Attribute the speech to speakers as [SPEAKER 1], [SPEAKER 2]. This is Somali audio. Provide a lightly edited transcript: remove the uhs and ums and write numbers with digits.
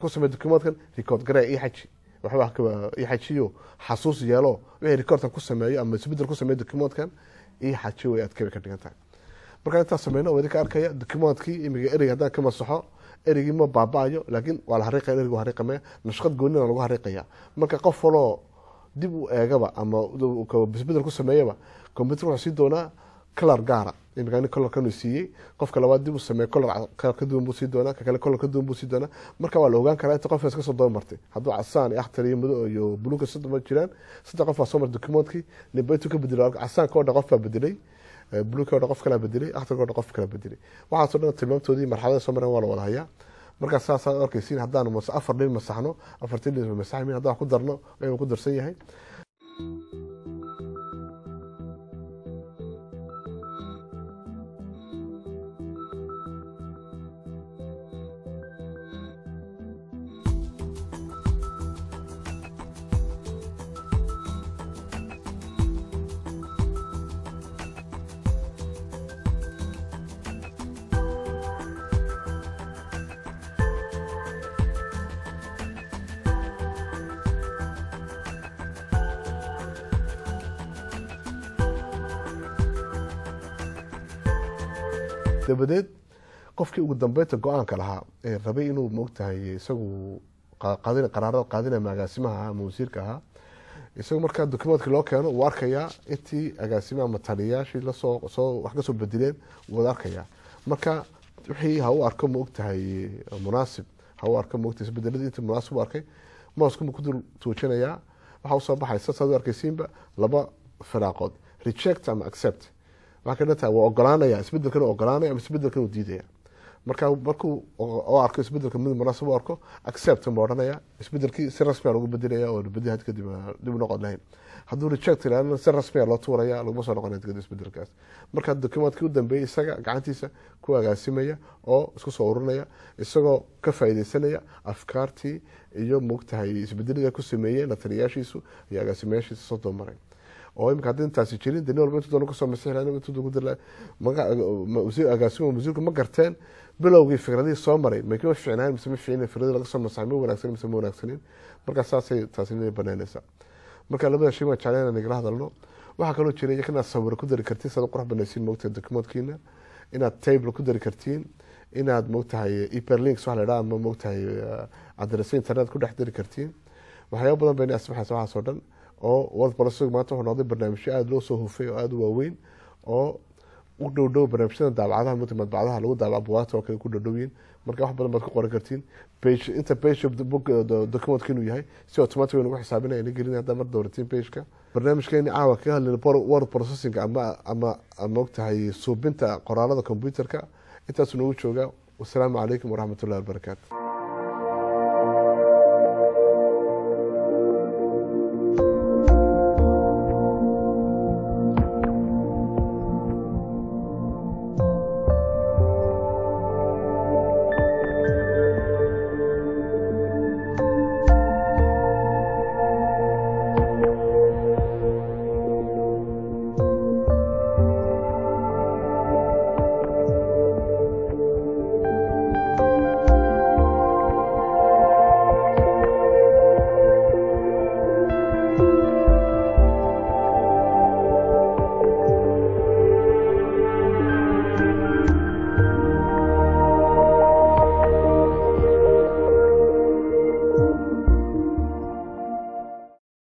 [SPEAKER 1] Ku samey documentkan record garee, ii xaji waxba ii xajiyo, xasuus yeelo wixii recordkan ku sameeyo ama isbedel ku sameeyo documentkan ii xaji way adkay ka dhigan tahay. Marka intaas sameyno, waa idinka arkaya documentkii. Imiga ereyga haddaan ka masaxo, ereygii ma baaba-ayo, laakiin waa la hariiqaya. Ereyga waa hariiqamaya, nashqad goonina lagu hariiqaya. Marka qof waloo dib u eegaba ama isbedel ku sameeyaba, computer wuxuu sii doonaa color gaara. Imika ani colorkan uu siiyey, qofka labaad dib u sameeyo color ka duwan buu sii doonaa, ka kale color ka duwan buu sii doonaa. Marka waa la ogaan karaa inta qof iska soo daba martay. Hadduu casaan iyo akhtar iyo madow iyo buluuga saddex ma jiraan, 3 qof baa soo martay documentkii, ninba intuu ka bedelo. Casaanka oo dhan qof baa bedelay, buluugka oo dhan qof kalaa bedelay, akhtarka oo dhan qof kalaa bedelay. Waxaasoo dhan tilmaamtoodii marxalada soo mareen waa la wada hayaa. Markaa saasaad arkaysiin, haddaanu 4 nin masaxno, 4tii nin masaxmin. Haddaan ku darno, ayuu ku darsan yahay. Dabadeed qofkii ugu dambeynta go-aanka lahaa ee rabay inuu, maogtahay, isagu qaadin qaraarada qaadinaya, agaasimaha ahaa ama wasiirka ahaa, isagu markaa documentkii loo keeno wuu arkayaa intii agaasimaha ama taliyayaashii lasoo soo wax kasoo bedeleen, wuu wada arkayaa. Marka wixii ha u arko, maogtahay, munaasib ha u arko, maogtahay, isbedeladii intii munaasib u arkay, mousekuma ku dul tuujinayaa. Waxaa usoo baxaysa, saad u arkaysiinba, 2 firaaqood, reject ama accept. Waxaa ka dhan tahay waa ogolaanaya isbedelkan, ogolaanaya ama isbedelkan uu diidaya. Marka markuu u arko isbedelka mid munaasib u arko, accept ma odhanaya, isbedelkii si rasmiya lagu bedelaya oo bedel had kadib dib u noqon lahayn. Hadduu reject yidhahdana, si rasmiya loo tuuraya, laguma soo noqonaya kadib isbedelkaas. Marka documentkii u dambeeyey isaga gacantiisa ku agaasimaya oo isku soo ururinaya, isagoo ka faa'iideysanaya afkaartii iyo, moogtahay, isbedelada ku sameeyeen la taliyaashiisu iyo agaasimayaashiisa soo doomaray. Oo imika haddii intaasi jirin, dee nin walba intuu doono kusoo masixi lahaa, intuu doono ku diri lahaa. Agaasimo wasiirku ma garteen bilowgii fikradihii soo maray may kama fiicnaan mise ma fiicnin, fikradii laga soo masaxay ma wanaagsanin mise ma wanaagsanin. Marka saasay taasina banaanaysaa. Marka labada shay waan jeclaan inaan igala hadalno. Waxaa kaloo jiray inaad sawiro ku dari kartiin saad u qurux banaysiin, moogtahay, documentkiina, inaad table ku dari kartiin, inaad, moogtahay, hyperlinks waxa la idhaha ama, moogtahay, address internet ku dhex dari kartiin. Waxyaabo badan bayna asmaxaysa waxaas oo dhan. Oo word processing maanta wuxuu noqday barnaamijyo aada loo soo hufay oo aada u waaweyn oo u dhow dhow barnaamijyada daabacadaha, mugta, madbacadaha lagu daabaca bugaagta oo kale ku dhow dhow yihiin. Marka wax badan baad ku qoran kartiin. Page, inta page of the book documentka inuu yahay si automatic nagu xisaabinaya ina gelin haddaa mar dooratiin pageka. Barnaamijkeeni caawa kaga hadlayna word processing ama mogtahay suubinta qoraalada computerka intaasuu noogu joogaa. Wasalaamu calaykum waraxmatullahi wabarakaatu.